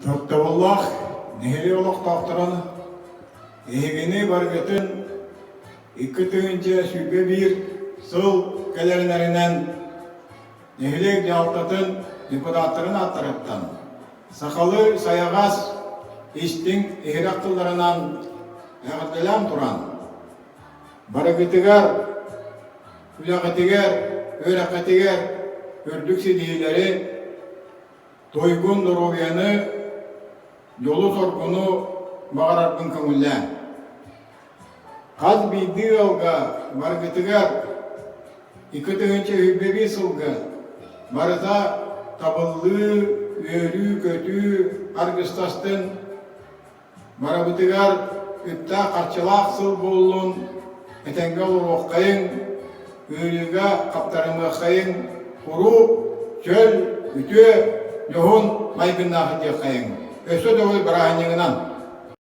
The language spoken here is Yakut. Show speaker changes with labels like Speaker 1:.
Speaker 1: Тапталлаах нэһилиэк олохтоохторун эһигини барыгытын 2021 сыл кэлэринэринэн нэһилиэк дьаһалтатын депутаттарын ааттарыттан сахалыы сайаҕас, истиҥ иһирэх тылларынан эҕэрдэлээн туран, барыгытыгар, үлэҕитигэр, үөрэххитигэр үрдүк ситиһиилэри, Туйгун доруобуйаны, дьолу-соргуну баҕарарбын көҥүллээҥ. Хас биирдии ыалга барыгытыгар 2021 сылга барыта табыллыы, үөрүү-көтүү аргыстастын Барыбытыгар үптээх-харчылаах сыл буоллун, этэҥҥэ олоруоххайыҥ, ыарыыга хаптарымыаххайыҥ, куруук чөл, үтүө, дьоһун майгыннаах диэххэйиҥ. Өссө төгүл бырааһынньыгынан!